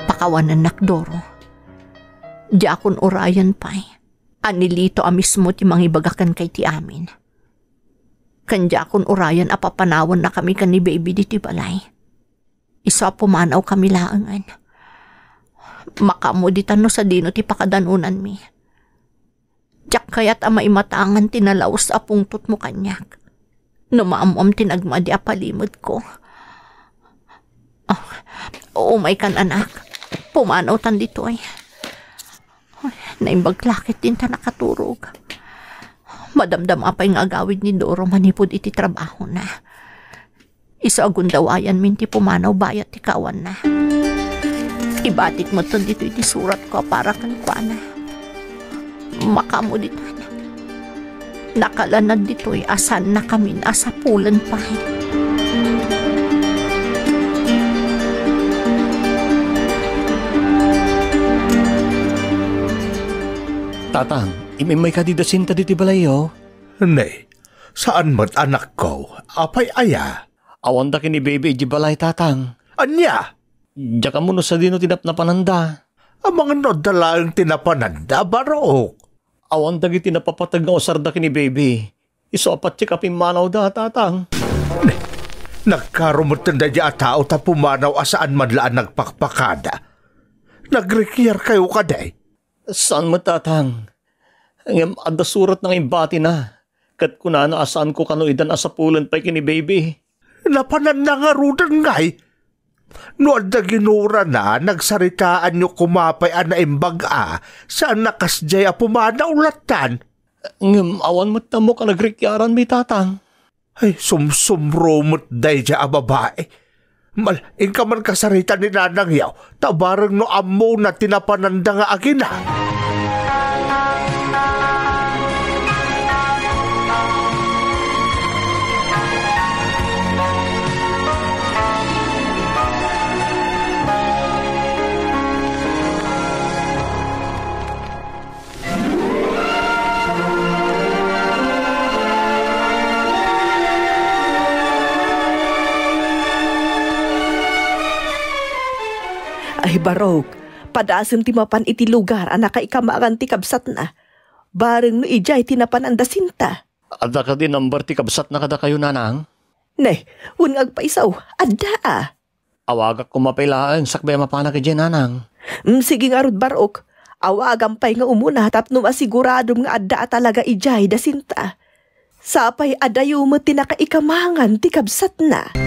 Pakawanennak, Doro. Diakon urayen pay a ni Lito a mismo ti mangibaga kenka iti amin. Ken diakon urayen a papanawennakami ken ni Baby ditoy balay. Isu a pumanawkami laengen. Makaammo ditan no sadino ti pakadanonanmi. Diak kayat a maimatangan ti nalaus a pungtotmo kaniak. No maammoam ti nagmadi a palimedko. Ah, umaykan, anak. Pumanawtan ditoy. Ay, naimbag la ketdin ta nakaturog. Madamdama pay nga agawid ni Doro manipud iti trabahona. Isu a gundawayanmin ti pumanaw bayat ti kaawanna. Ibatik metten ditoy ti suratko a para kenkuana. Makaammo ditan. Nakalanad ditoy a saannakamin a sapulen pay. Tatang, im-immayka dida Sinta ditoy balayyo? Ne, saan met, anakko. Apay aya? Awanda ken ni Baby idiay balay, Tatang. Ania? Diak ammo no sadino ti napnapananda. Amangan no adda laeng ti napananda, Barok. Awan dagiti napapateg nga usarda ken ni Baby. Isu a patiek a pimmanawda, Tatang. Ne, nagkaro metten daydiay a tao ta pumanaw a saan man la a nagpakpakada. Nagrikiarkayo kadi? Saan met, Tatang. Ngem adda suratna nga imbatina, ket kunana a saanko kano idan a sapulen pay ken ni Baby. Napananna ngaruden ngay? No adda ginurana, nagsaritaanyo koma pay a naimbag a, saan a kasdiay a pumanaw lattan. Ngem awan met ammok a nagrikiaranmi, Tatang. Ay, sumsumro met daydiay a babai. Mal, inka man kasarita ni nanangyo, ta bareng no ammona ti napananda nga agina. Ay, Barok, padasem ti mapan iti lugar a nakaikamangan ti kabsatna. Bareng no idiay ti napananda Sinta. Adda kadi number ti kabsatna kadakayo, Nanang? Ne, wen nga agpaiso, adda a. Awagak koma pay laeng sakbay a mapanak idiay, Nanang. Mm, sige ngarud, Barok. Awagam pay nga umuna tapno masiguradom nga adda a talaga idiay da Sinta. Sapay a dayo met ti nakaikamangan ti kabsatna.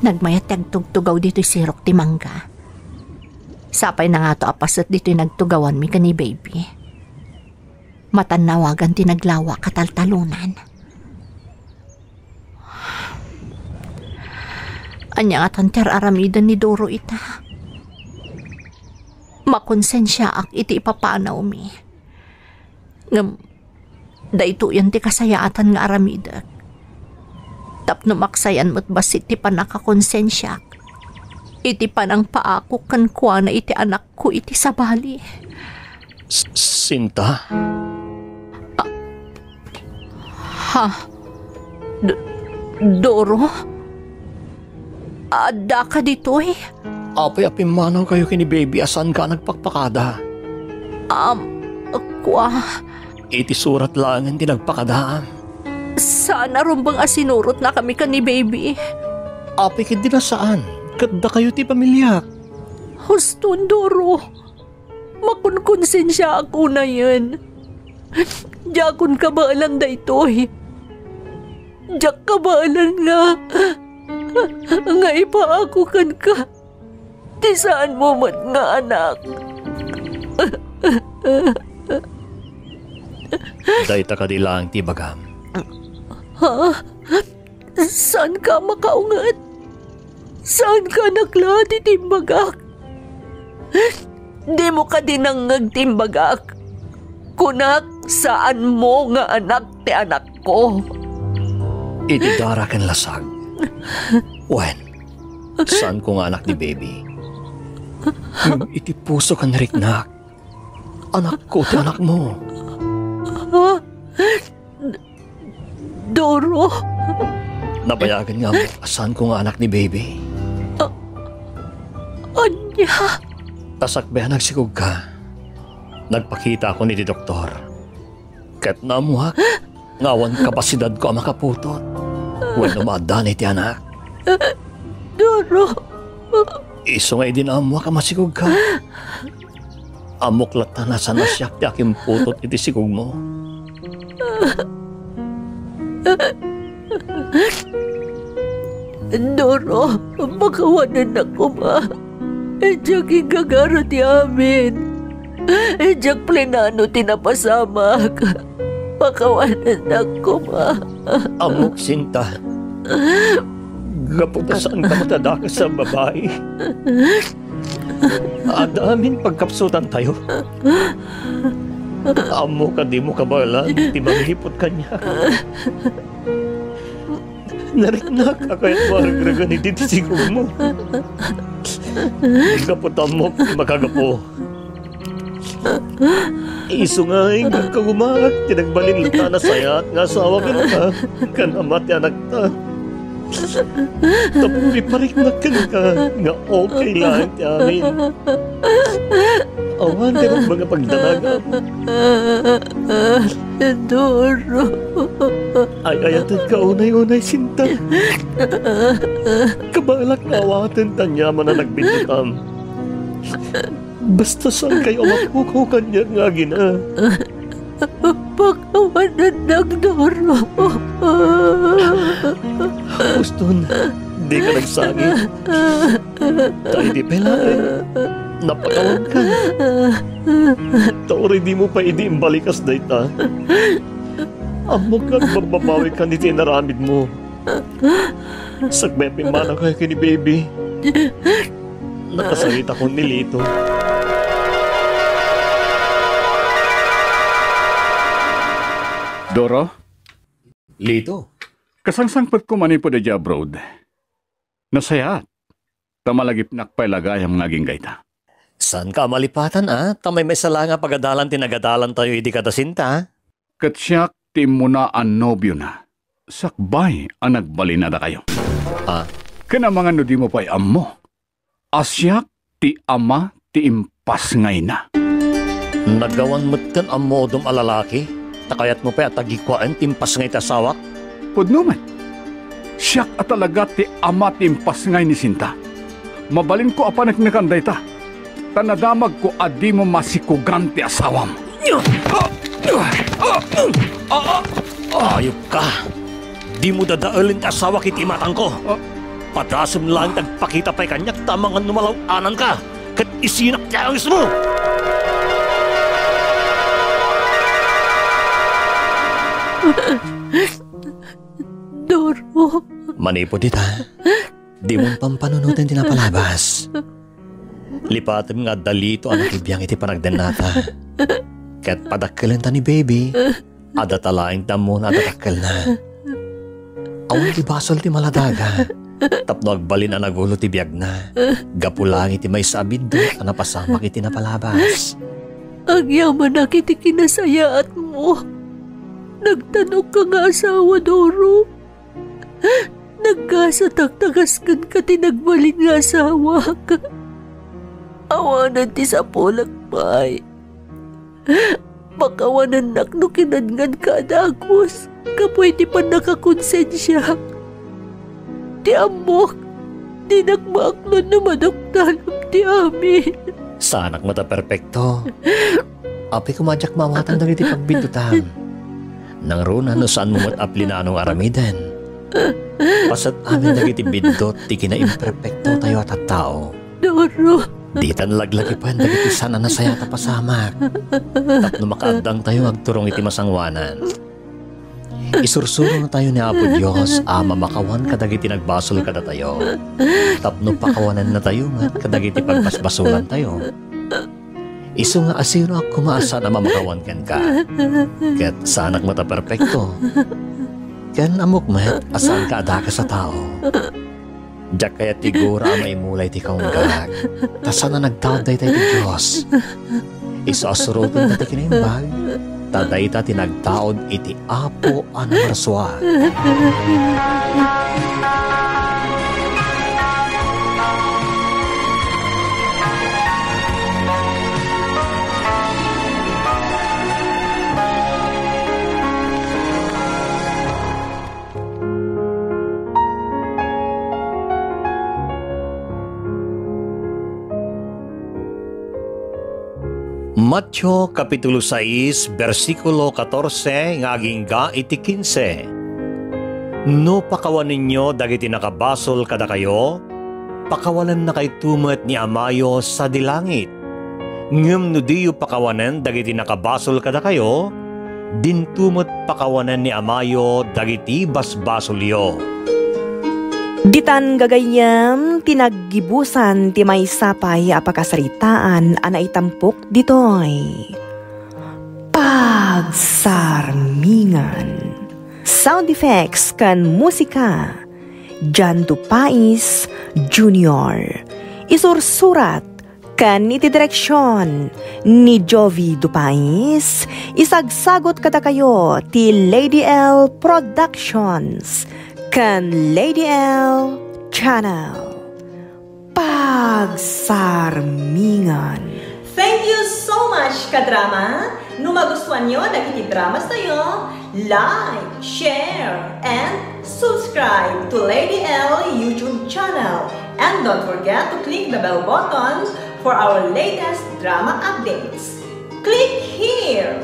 Nagmayat ti agtugtugaw ditoy sirok ti mangga. Sapay na ngato a paset ditoy nagtugawanmi ken ni Baby. Matannawagan ti naglawa kataltalonan. Ania ngatan ti ar-aramiden ni Doro ita? Makonsensiaak iti ipapanawmi. Ngem, daytoyen ti kasayaatan nga aramidek. Tapno maksayan met bassit ti pannakakonsensiak iti panangpaakok kenkuana iti anakko iti sabali. S-, Sinta? Ha? D-, Doro? Addaka ditoy? Apay a pimmanawkayo ken ni Baby a saanka a nagpakpakada? Am, kua. Iti surat laengen ti nagpakadaam. Saan a rumbeng a sinurotnakami ken ni Baby. Apay ketdi a saan, ket dakayo ti pamiliak. Huston, Doro. Makonkonsensiaak unayen. Diakon kabaelan daytoy. Diak kabaelan nga, nga ipaako kenka ti saanmo met nga anak. Dayta kadi laeng ti ibagam? Ha? Saanka a makaunget? Saanka a nakla ti imbagak? Dimo kadi nangngeg ti imbagak? Kunak, saanmo nga anak ti anakko. Iti dara ken lasag. Wen, saanko nga anak ni Baby. Ngem iti puso ken riknak, anakko ti anakmo. Ha? Doro. Nabayagen nga ammok a saanko nga anak ni Baby. A-, ania? Ta sakbay a nagsikogka, nagpakitakon iti doktor. Ket naammoak nga awan kapasidadko a makaputot wenno maaddaan iti anak. Doro. Isu nga idi naammoak a masikogka, ammok latta a saan a siak ti akimputot iti sikogmo. Doro, pakawanennak koma. Diak igagara ti amin. Diak plenano ti napasamak. Pakawanennak koma. Ammok, Sinta. Gapu ta saanka met a dakes a babai. Adda amin pagkapsutantayo. Ammok a dimo kabaelan ti mangiput kaniak. Nariknak a kayatmo a regregen iti sikogmo. Gapu ta ammok ti makagapu. Isu nga agkagumaak ti nagbalin latta a nasayaat nga asawa kenka, ken ama ti anakta. Tapno ipariknak kenka nga okay laeng ti amin. Awan ti rumeng a pagdanagam. Doro. Ay-ayatenka unay-unay, Sinta. Kabaelak nga awaten ti aniaman a nagbindutam. Basta saankayo a mapukaw kaniak nga agina. Pakawanennak, Doro. Uston, dika nagsangit. Ta idi pay laeng, napakawanka. Ta uray dimo pay idi imbalikas dayta, ammok nga agbabbabawikan iti inaramidmo. Sakbay a pimmanawkayo ken ni Baby, nakasawitakon ni Lito. Doro? Lito. Kasangsangpetko manipud idiay abroad. Nasayaat, ta malagipnak pay la gayam nga agingga ita. Saanka a malipatan a, ta maymaysa la nga pagadalan ti nagadalantayo idi kada Sinta. Ket siak ti immuna a nobiona, sakbay a nagbalin a dakayo. Ah. Ken amangan no dimo pay ammo a siak ti ama ti impasngayna. Nagawan metten a modom a lalaki, ta kayatmo pay a tagikuaen ti impasngay ti asawak? Pudno met. Siak a talaga ti ama ti impasngay ni Sinta. Mabalinko a paneknekan dayta, ta nadamagko a dimo masikogan ti asawam. Ayupka! Dimo dadaelen ti asawak iti imatangko. Ah. Padasem laeng ti agpakita pay kaniak ta amangan no malaw-ananka ket isinak ti angismo! Doro. Manipud ita, dimon pampanunoten ti napalabas. Lipatem nga adda Lito a nakibiang iti panagdennata. Ket padakkelenta ni Baby, adda ta laeng ti ammona a dadakkelna. Awan ti basol ti maladaga tapno agbalin a nagulo ti biagna gapu laeng iti maysa a biddut a napasamak iti napalabas. Agyamanak iti kinasayaatmo. Nagtanokka nga asawa, Doro. Nagkasatak ta kas kenka ti nagbalin nga asawak. Awanen ti sapulek pay. Pakawanennak no kinadnganka a dagus gapu iti pannakakonsensiak. Ti ammok, dinak maaklon no maduktalem ti amin. Saanak met a perpekto. Apay koma a diak maawatan dagiti pagbiddutam. Nangruna no saanmo met a plinano nga aramiden. Paset amin dagiti biddut ti kinaimperpektotayo a tattao. Doro. Dita nalaglagipen dagiti saan a nasayaat a pasamak tapno makaaddangtayo nga agturong iti masangoanan. Isursuronatayo ni Apo Dios a mamakawan kadagiti nagbasol kadatayo, tapno pakawanennatayo met kadagiti pagbasbasolantayo. Isu nga asinoak koma a saan a mamakawan kenka, ket saanak met a perpekto, ken ammok met a saanka a dakes a tao. Diak kayat ti gura a maimula iti kaunggak, ta saan a nagtaud dayta iti Dios. Isu a suroten dayta kinaimbag, ta dayta ti nagtaud iti Apo a namarsua. Mateo Kapitulo sais, bersikulo katorse nga agingga iti kinse. No pakawanenyo dagiti nakabasol kadakayo, pakawanennakayto met ni Amayo sadi langit. Ngem no diyo pakawanen dagiti nakabasol kadakayo, dinto met pakawanen ni Amayo dagiti basbasolyo. Ditan gagayyem ti naggibusan ti maysa pay a pakasaritaan a naitampok ditoy. Pagsarmingan. Sound effects ken musika, Jan Dupais Junior. Isursurat ken iti direksion ni Jovi Dupais, isagsagut kadakayo ti Lady L Productions ken Lady L Channel. Pagsarmingan. Thank you so much, kadrama! No magustuanyo dagiti dramas tayo, like, share, and subscribe to Lady L YouTube channel. And don't forget to click the bell button for our latest drama updates. Click here!